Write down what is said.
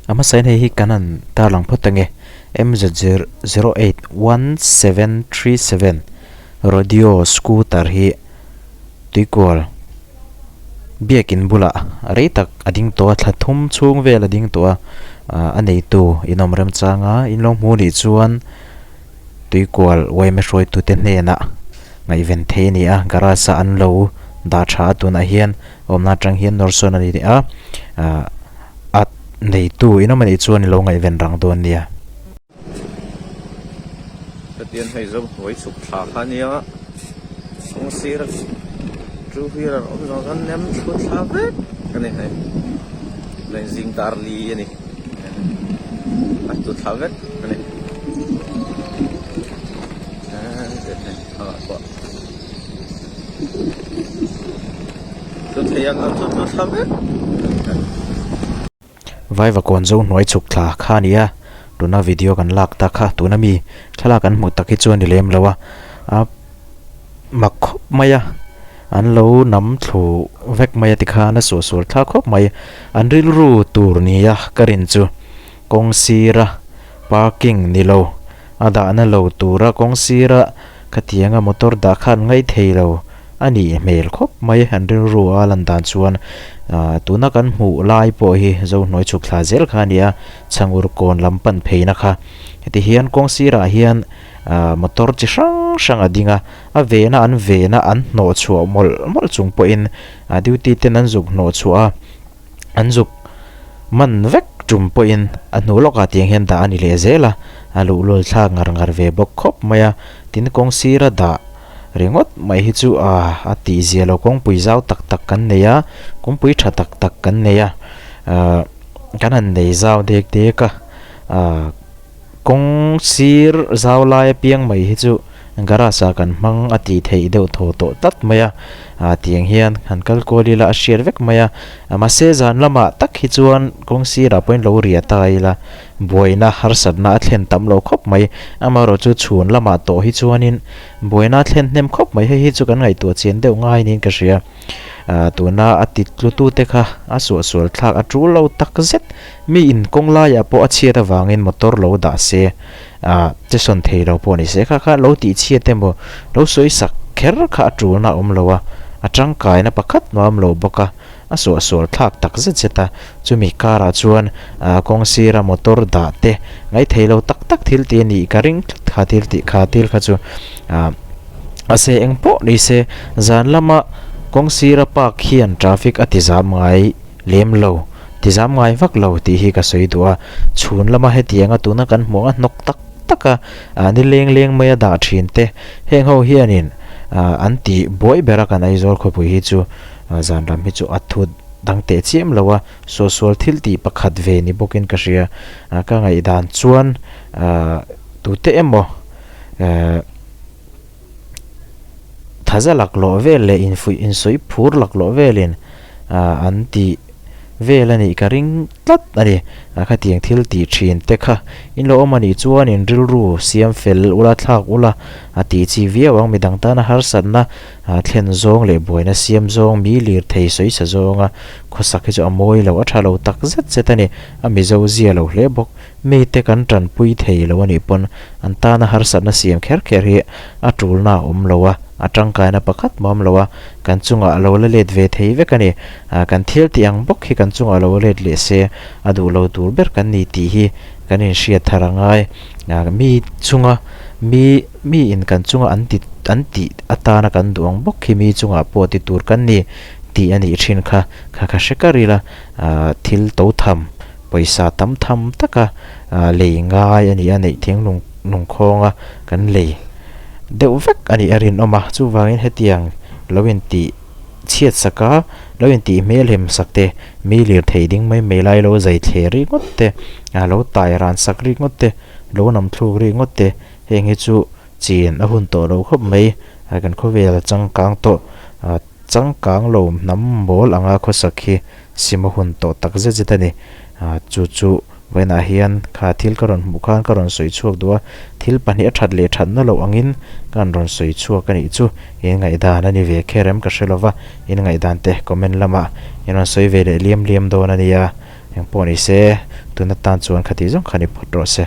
A hmasa in hei hi kan han tarlang phawt ange MZ081737 Rodeo scooter hi tuikual biakin bulah rei tak a ding tawh a thla thum chhung vel a ding tawh a ah a neitu in awm remchang a in lo hmuh nih chuan tuikual yma hruaitute hnenah ngaihven thei a ni a garage ah an lo dah tha a tunah hian awmna atang hian nawr sawn a ni a ah a neitu in awm a nih chuan i lo ngaihven rang dawn nia. Hetiang hei zo hnuai chhuk thla kha ania kawng sir two wheeler awm zawng chuan nem thlu thla vek a ni hei leng zing dar li a ni a tlu thla vek a ni tlu thei ang a tlu thla vek. Vaivakawn zo hnuai chhuk thla kha a ni a, tuna video kan lak tak kha tuna mi thlalak kan hmuh tak hi chu a ni lem lo a, a mak khawp mai a, an lo nam thlu vek mai a tikhan a suah sual thla khawp mai, an rilru tur nia ka rin chu kawng sira parking ni lo a dahna lo tura kawng sira khatianga motor dah kha an ngaih thei lo. A nih hmel khawp mai an rilru a lan dan chuan ah tuna kan hmuh lai pawh hi Zohnuai chhuk thla zel kha a ni a, Chhangur kawn lam pan pheina kha. Heti hian kawng sirah hian ah motor chi hrang hrang a ding a, a vehna an vehna an hnawh chhuah mawlh mawlh chung pawhin ah duty ten an zuk hnawh chhuah a, an zuk man vek tum pawhin a hnu lawkah tiang hian dah a ni leh zel a, a luhlul thlak ngar ngar ve bawk khawp mai a, tin kawng sira dah ringawt mai hi chu ah a tih zia lo kawngpui zau tak tak kan nei a kawngpui tha tak tak kan nei a ah kan han nei zau dek dek a ah kawng sir zau lai apiang mai hi chu garage ah kan hmang a tih theih deuh thaw tawh tlat mai a ah tiang hian han kal kual ila a hriat vek mai a mahse zan lamah tak hi chuan kawng sirah pawhin lo riah ta ila buaina harsatna a thlen tam lo khawp mai amaherawhchu chhun lamah tawh hi chuanin buaina a thlen hnem khawp mai hei hi chu kan ngaihtuah chian deuh ngai niin ka hria ah tuna a ti tlutute kha a suahsual thlak a tul lo tak zet. Mi in kawng laiah pawh a chhiat avangin motor lo dah se, ah che sawn thei lo pawh ni se kha kha lo tih chhiat emaw lo sawi sak kher kha a tulna a awm lo a, a tangkaina pakhat mah a awm lo bawk a, a suahsual thlak tak zet zet a, chumi karah chuan ah kawng sira motor dah te ngaithei lo tak tak thil tih a nih ka ring tlat kha thil tih kha thil kha chu ah a se eng pawh ni se zan lama kawng sira park hian traffic a ti zam ngai. Lem lo, ti zam ngai vak lo tih hi ka sawi duh a, chhun lama hetianga tuna kan hmuh anga hnawk tak tak a, ah ni leng leng maia dah thin te, heng ho hianin ah an tih buai ber a kan Aizawl khawpui hi chu zan lam hi chu a thut dang teh chiam lo a, suahsual thil tih pakhat ve ni bawkin ka hria, ah ka ngaihdan chuan ah tute emaw eh. Thaza laklawh vel leh infuih insawi phur laklawh velin ah an tih vel a nih ka ring tlat a ni. A khatiang thil tih thin te kha in lo awm a nih chuan in rilru siam fel ula thlak ula a tih chi viau ang. Midang tana harsatna ah thlen zawng leh buaina siam zawng mi lir thei sawi sa zawnga khawsak hi chu a mawi lo a tha lo tak zet zet a ni. A mizo zia lo hle bawk. Mite kan tanpui thei lo a nih pawn an tana harsatna siam kher kher hi a tulna a awm lo a, a tangkaina pakhat mah a awm lo a, kan chungah a lo la let ve thei vek a ni. Kan thil tih ang bawk hi kan chungah a lo let leh se a duh lo tur ber kan ni tih hi kan inhriat thar a ngai. Mi chunga mi mi in kan chunga an ti an tih atana kan duh ang bawk hi mi chungah pawh ti tur kan ni tih a nih thin kha kha kha hre kar ila thil to tham Pawisa tam tham taka lei ngai a ni a, neih thing lung lungkhawnga kan lei deuh vek a nih a rinawm a, chuvangin hetiang lo intih chhiat sak a, lo intih hmelhem sak te, mi lirthei ding mai mai lai lo zai thle ringawt te, lo tai ran sak ringawt te, lo nam thluk ringawt te, heng hi chu chin a hun tawh lo khawp mai, kan khawvel a changkang tawh. Changkang lo hnam mawl anga khawsak hi sim a hun tawh tak zet zet a ni. Chu chu vawiinah hian kha thil ka rawn hmuh khan ka rawn sawi chhuak duh a, thil pahnih a that leh thatna loh angin ka han rawn sawi chhuak a nih chu. In ngaihdan a ni ve kher em ka hre lova, in ngaihdan te comment lamah in rawn sawi ve leh liam liam dawn a nia. Engpawh ni se, tuna tan chuan khati zawng kha ni phawt rawh se.